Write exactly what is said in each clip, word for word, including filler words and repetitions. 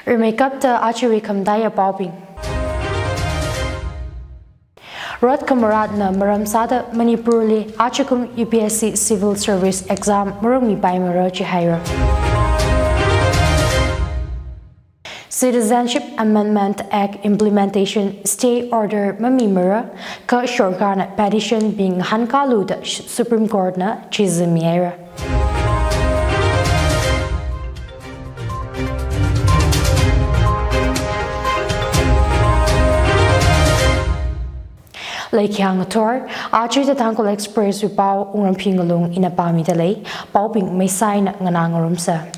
Rimeikapta ajawui khamataiya paobing. Rot khamaratna maram sāda Manipurli ajakum U P S C Civil Service Exam marungmipaimara jihaira. Citizenship Amendment Act Implementation Stay Order mamimara, kha sorkarna petition bing ngahānkālu da Supreme Court na chizinmihaira. Leikhyang ngathor, aja The Tangkhul Express wui pao Wungramphi Ngalung ina pāmida lei, paobing meisaina nganā ngarumsa.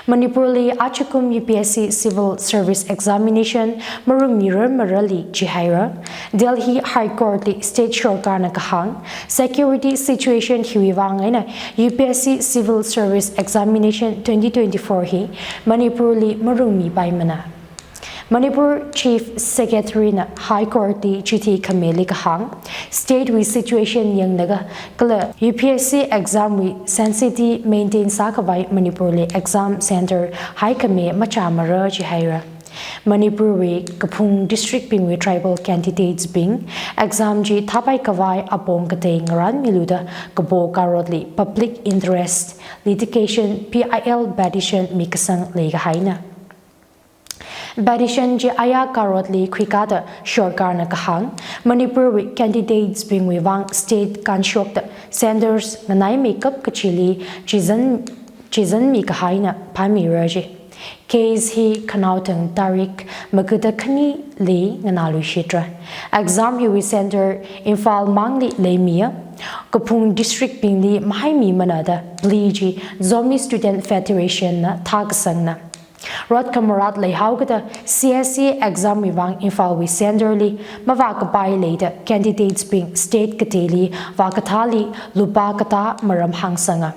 Manipurli ajakum U P S C Civil Service Examination marungmirarmarali jihaira. Delhi High Court li state sorkarna kahāng, security situation hiwui vang eina U P S C Civil Service Examination twenty twenty-four hi Manipurli marungmipaimana. Manipur Chief Secretary na High Court li chithi khamili kahāng, state wui situation yanglaga kala U P S C exam wui sanctity maintain sākhavai Manipurli exam center haikhami machāmara jihaira. Manipurwui kaphung district bingwui tribal candidates bing exam chi thāpaikhavai apong katei ngarānmilu da kapo karotli public interest litigation, P I L, petition mikasang leikahaina. Petition chi aya karotli khuikāda sorkarna kahāng, Manipurwui candidates bingwui vang state kanshokta centers nganaimeikap kachili chizan, chizanmikahaina pāmira ji. Case hi khanaothang tarik maga da khanili nganāluishitra. Exam hiwui center Imphal mangli leimiya, kaphung district bingli mahaimimana da plea chi Zomi Student Federation na thākasangna. Rot khamarat leihaokada C S E exam wui vang Imphal wui center li mavākapai leida candidates bing state kateili vākathāli lupā katā maram hāngsanga.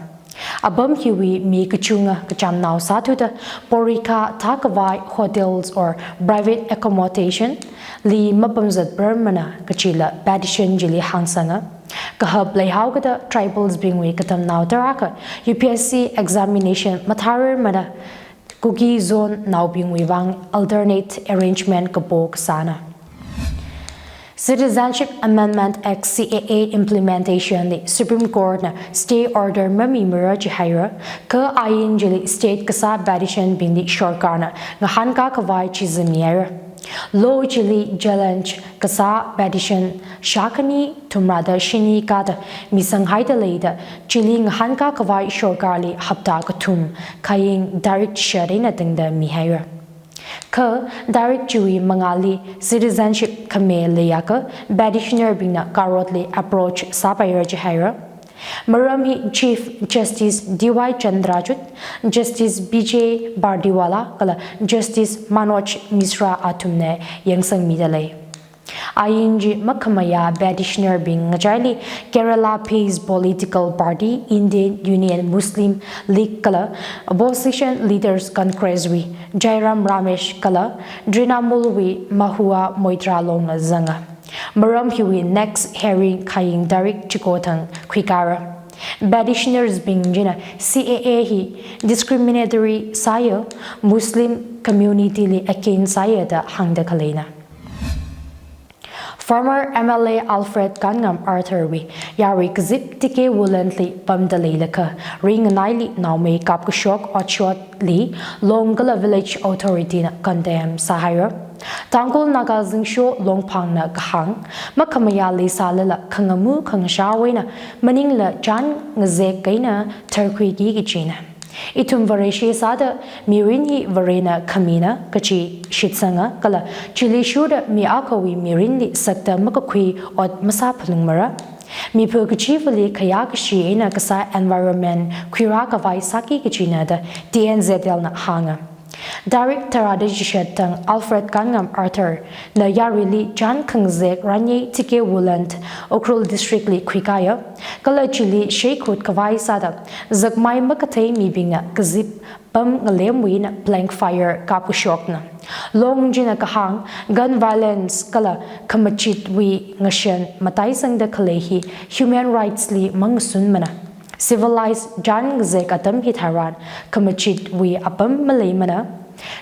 Apam hiwui mi kachunga kachamnao sāthuda porikha thākhavai hotels or private accommodation li mapamzatparmana kachila petition chili hāngsanga. Kahap leihaokada tribals bingwui katamnao tarākha U P S C examination mathārarmana Kuki zone naobingwui vang alternate arrangement kapo kasāna. Citizenship Amendment Act, C A A, implementation li Supreme Court na stay order mamimara jihaira, kha ain chili state kasā petition bingli sorkarna ngahānkākhavai chizinmihaira. Law chili challenge kasā petition shākhani thumrāda shini kāda misanghaida leida, chili ngahānkākhavai sorkarli hapta kathum khaying tarik shat eina tangda mihaira. Kha tarik chiwui mangāli citizenship khami leiakha petitioner bingna karotli approach sāpaira jihaira. Maram hi Chief Justice D Y Chandrachud, Justice B J Pardiwala kala Justice Manoj Misra athumna yangsangmida lei. Ain chi makhamayā petitioner bing ngachaili Kerala-based political party Indian Union Muslim League kala Opposition Leaders Congress wui Jairam Ramesh kala Trinamool wui Mahua Moitra Longna zanga. Maram hiwui next hearing khaying tarik chiko thang khuikāra. Petitioners bing china C A A hi discriminatory sāya, Muslim community li against sāya da hāngda khaleina. Former M L A Alfred Kanngam Arthur wui yarui kazip T K Woolen li pamda leilakha ringnaili naomei kapkashok otshotli long kala village authority na condemn sāhaira. Tangkhul Naga Zingsho Longphangna kahāng, makhamayā leisālala khangamu khangashāwui eina maningla chān ngazek eina tharkhuiki kachina. Ithum Vareshi sāda mirin hi Varena khamina kachi shitsanga kala chili shuda mi akhawui mirinli sakta makakhui ot masāphalungmara. Mipha kachivali khayākashi eina kasā environment khuirākhavai sāki kachina da T N Z L na hānga. Tarik tharāda chishat thang Alfred Kanngam Arthur na yaruili chān khangazek ranye T K Woolen Ukhrul District li khuikāya, kala chili sheikhutkhavai sāda zakmai makathei mibingna kazip pam ngalemwui eina blank fire kapkashokna. Long china kahāng, gun violence kala khamachitwui ngashan mataisangda khalei hi human rights li mangasunmana. Civilized chān ngazek atam hitharan khamachitwui apam maleimana.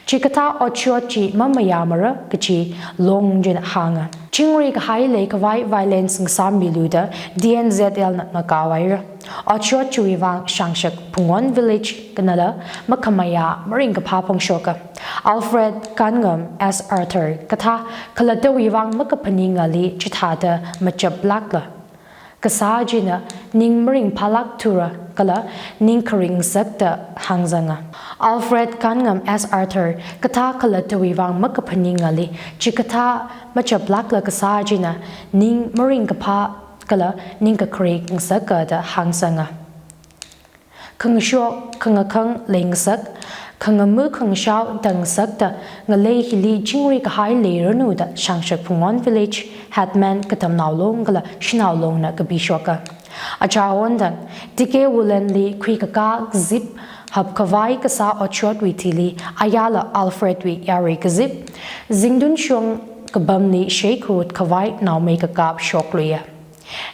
Chikathā otshot chi mamayāmara kachi long china hānga. Chingri kahai leikhavai violence ngasāmilu da D N Z L na ngakao haira. Otshot chiwui vang Shangshak Phungwon Village kanala makhamayā maringkaphā phongshoka. Alfred Kanngam as Arthur kathā khalattawui vang makaphaningali chithāda machaplākla kasā china ning maringphālāk thura kala ning kharing ngasakta hāngzanga. Alfred Kanngam as Arthur kathā khalattawui vang makaphaningali chikathā machaplākla kasā china ning maringkaphā kala ning kakharing ngasaka da hāngzanga. Khangashok, khangakhang leingasak, khangama khangashao tangngasakta ngalei hili chingri kahai leiranu da Shangshak Phungwon Village Headman Katamnao Long kala Shanao Long na kapishoka. Achāwon tang, T K Woodland li khuikakā kazip hapkhavai kasā otshotwui thili ayala Alfred wui yarui kazip, zingtun shong kapamli sheikhut khavai naomei kakap shokluiya.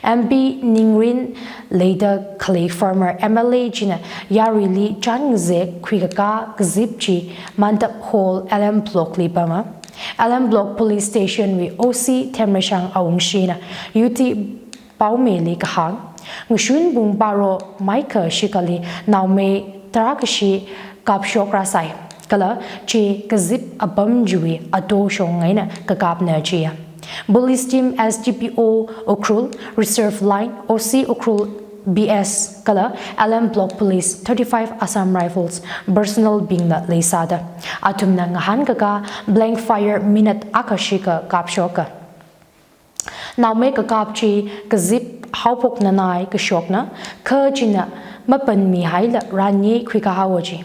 M P Ningrin Leida khalei former M L A china yaruili chān ngazek khuikakā kazip chi Mandap Hall L M Block li pama. L M Block Police Station wui O C Themreishang Awungshina U T Paomei li kahāng, ngashun pung paro maikha shikali naomei tarākhashi kapshok rāsai. Kala chi kazip apam chiwui ato shong eina kakapna chiya. Police team S D P O Ukhrul, Reserve Line, O C Ukhrul B S, kala L M Block Police thirty-five Assam Rifles personnel bingla leisāda athumna ngahānkakā blank fire minute akha shikha kapshoka. Naomei kakap chi kazip haophoknanai kashokna, kha china mapanmihaila ranye khuikahao chi.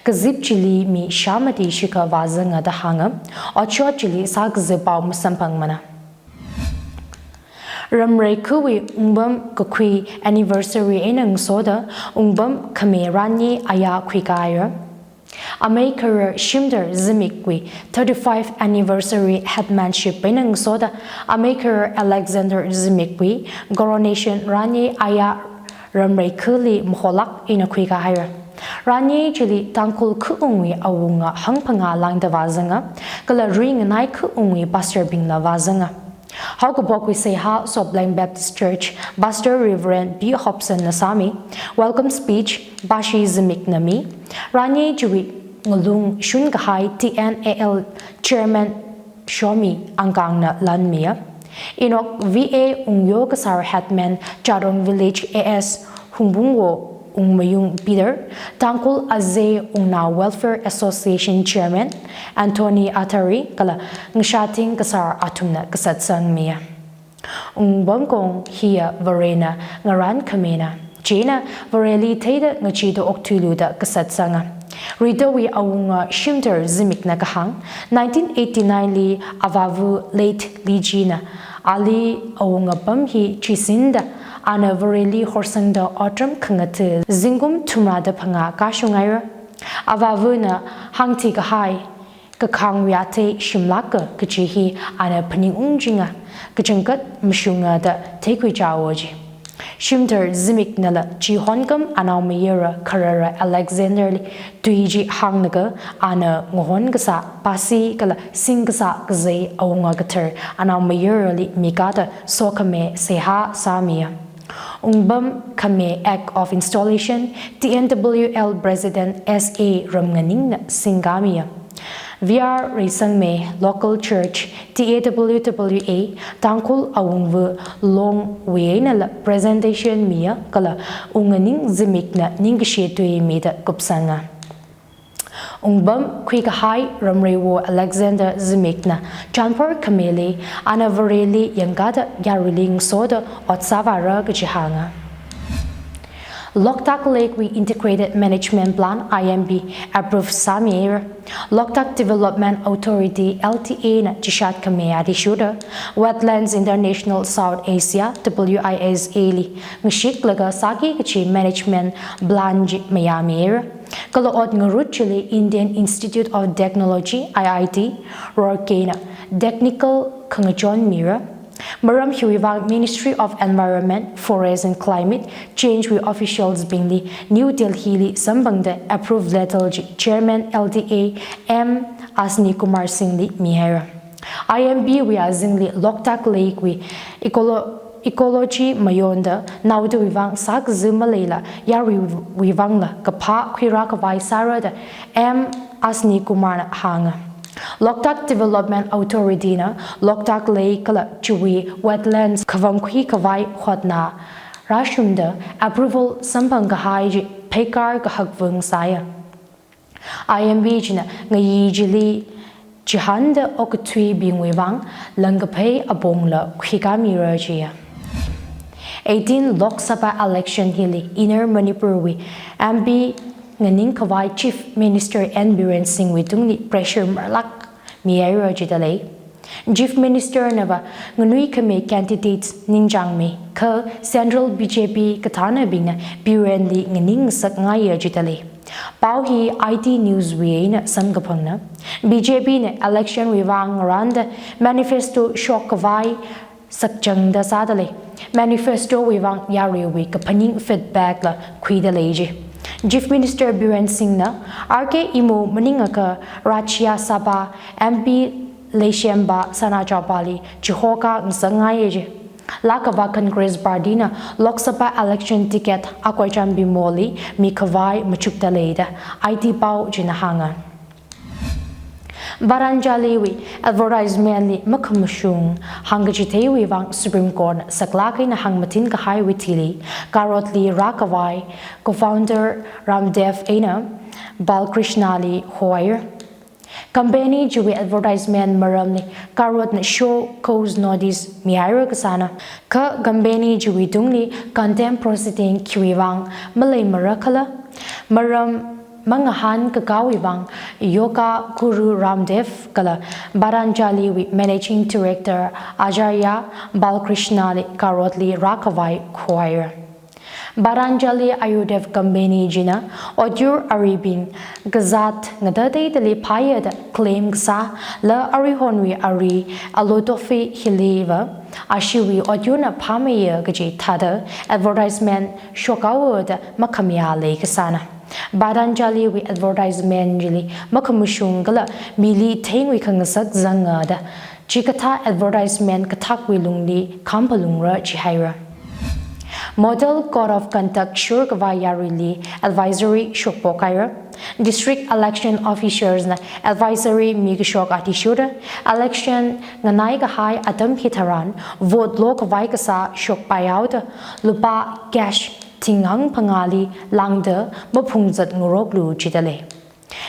Kazip chili mi shāmati shikha vāzanga da hānga, otshot chili sākazip pao masamphangmana. Ramreikhuwui wungpam kakhui anniversary eina ngasoda wungpam khami ranye aya khuikahaira. Amei Kharar Shimdar Zimikwui thirty-five anniversary headmanship eina ngasoda Amei Kharar Alexander Zimikwui coronation ranye aya Ramreikhuli maholāk eina khuikahaira. Ranye chili Tangkhul khaungwui awunga hangphangā lāngda vāzanga, kala ringanai khaungwui pastor bingla vāzanga. Haokaphok wui seihā Soplang Baptist Church Pastor Reverend B Hobson na sāmi, welcome speech Bashi Zimikna mi, ranye chiwui ngalung shunkahai T N A L Chairman Shomi Angkangna lanmiya. Inok V A Wungyo Kasar Headman Chadong Village A S Hungbungwo Wungmayung Peter, Tangkhul Azei Wungnao Welfare Association Chairman Anthony Athari kala Ngashating Kasar athumna kasatsangmiya. Wungpamkong hiya Varena ngarānkhamina. China Vareli theida ngacheeda okthuilu da kasatsanga. Ritawui awunga Shimdar Zimikna kahāng, nineteen eighty-nine li avāva late Lijina ali awunga pam hi chisinda ana Vareli horsangda otram khangatha zingkum thumrāda phangā kashungaira. Avāvana hāngthikahai kakhangwui athei shimlāka kaji hi ana phaningung chinga, kachangkhat mashunga da theikhuichao ji. Shimdar Zimiknala chi honkam anaomayara Kharara Alexander li tui chi hānglaga ana ngahon kasā pasi kala sing kasā kazei awunga kathar anaomayarali mikada sokhami seihā sāmiya. Wungpam Khami Act of Installation, T N W L President S A Ramnganingna singkamiya. V R Reisangmei Local Church, T A W W A, Tangkhul Awungva Longwui einala presentation miya kala Wungnganing Zimikna ningkashi tui mida kupsanga. Wungpam khuikahai Ramreiwo Alexander Zimikna chanphor khamili ana Vareli yangkada yaruili ngasoda ot sāvāra kaji hānga. Loktak Lake wui Integrated Management Plan, I M P, approve sāmihaira. Loktak Development Authority, L T A na chishat khami athishurda Wetlands International South Asia, W I S A li ngashiklaga sāki kachi management plan chi mayāmihaira. Kala ot ngarut chili Indian Institute of Technology, I I T, Roorkee na technical khangachon mira. Maram hiwui vang Ministry of Environment, Forest and Climate Change wui officials bingli New Delhi li samphangda approve letter chi Chairman L T A M Ashwini Kumar Singh li mihaira. I M B wui azingli Loktak Lake wui ecolo-, ecology mayonda naodawui vang sākaza maleila yaruiwui vangla kaphā khuirā khavai sāra da M Ashwini Kumar na hānga. Loktak Development Authority na Loktak Lake kala chiwui wetlands khavang khui khavai hotna rāshungda approval samphang kahai chi pheikar kahak vang sāya. I M B china ngayi chili chihānda okathuibingwui vang langkaphei apongla khuikāmira jiya. Eighteen Lok Sabha election hili Inner Manipur wui M P nganing khavai Chief Minister N Biren Singh wui tungli pressure marlāk mihaira jida lei. Chief Minister nava nganuikhami candidates ningchāngmi kha Central B J P kathānabingna Biren li nganing ngasakngaiya jida lei. Pao hi I T News wui eina samkaphangna. B J P na election wui vang ngarānda manifesto shok khavai sakchangda sāda lei. Manifesto wui vang yaruiwui kaphaning feedback la khuida lei ji. Chief Minister Biren Singh na R K Imo maningakha Rajya Sabha M P leishempa Sanajaoba li chihoka ngasakngaiya ji. Lākava Congress Party na Lok Sabha election ticket Akoijam Bimol li mikhavai machukda lei da I T Pao china hānga. Patanjali wui advertisement li makhamashung hāngkachitheiwui vang Supreme Court na saklāk eina hāngmathin kahaiwui thili Karotli rākhavai co-founder Ramdev eina Balkrishna li hohaira. Company chiwui advertisement maramli Karotna show cause notice mihaira kasāna. Kha company chiwui tungli contempt proceeding khiwui vang maleimara khala, maram mangahānkakāwui vang Yoga Guru Ramdev kala Patanjali wui Managing Director Acharya Balkrishna li Karotli rākhavai hohaira. Patanjali Ayurveda Company china otyur aribing kazāt ngatateidali phāya da claim kasā la aruihonwui ari Aloe Toffee hiliva ashiwui otyurna phāmeiya kaji thāda advertisement shokhaowa da makhamayā lei kasāna. Patanjali wui advertisement chili makhamashung kala mili thengwui khangasak zanga da chikathā advertisement kathakwui lungli khamphalungra jihaira. Model Code of Conduct shurkhavai yaruili advisory shokphok haira. District Election Officers na advisory mikashok athishurda election nganai kahai atam hitharan vote lokhavai kasā shokpaihaoda lupā cash thing hangphangāli lāngda maphungzat ngaroklu jida lei.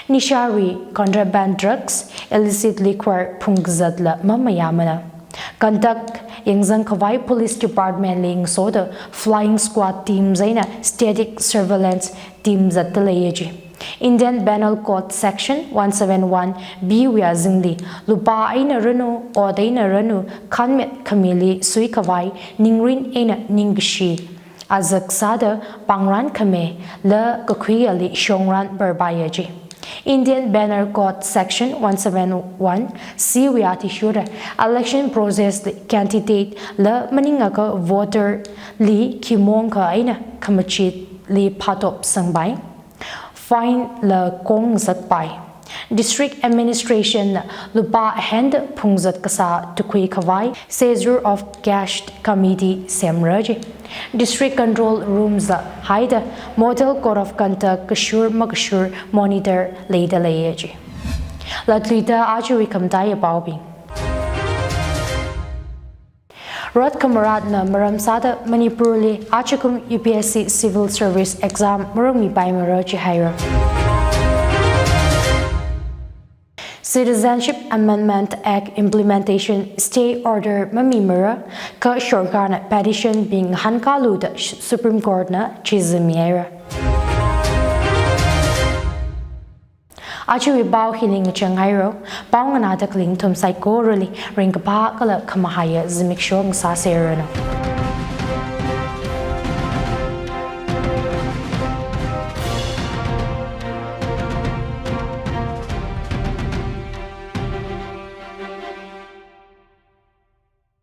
Nisha wui contraband drugs, illicit liquor phungkazatla mamayāmana. Conduct yangzangkhavai Police Department li ngasoda flying squad teams eina static surveillance team zatda leiya ji. Indian Penal Code Section one seven one B wui azingli lupā eina ranu, ot eina ranu, khanmet khamili suikhavai, ningrin eina ningkashi azak sāda pāngran khami la kakhuiyali shongran parbaiya ji. Indian Penal Code Section one seven one C wui athishurda election process li candidate la maningakha voter li khimong kha eina khamachitli phatop sangpai, fine la kong zakpai. District Administration na lupā ahenda phungzat kasā tukhuikhavai seizure of cash committee semra ji. District Control Rooms la haida Model Code of Conduct kashur makashur monitor leida leiya ji. Latluida ajawui khamataiya paobing. Rot khamaratna maram sāda Manipur li ajakum U P S C Civil Service exam marangmipaimara jihaira. Citizenship Amendment Act implementation stay order mamimara, kha sorkarna petition bing ngahānkālu da Supreme Court na chizamihaira. Ajawui pao hili ngachang haira. Pao nganāda khaling nathum saikorali ringkaphā kala khamahaiya zimiksho ngasāseranu.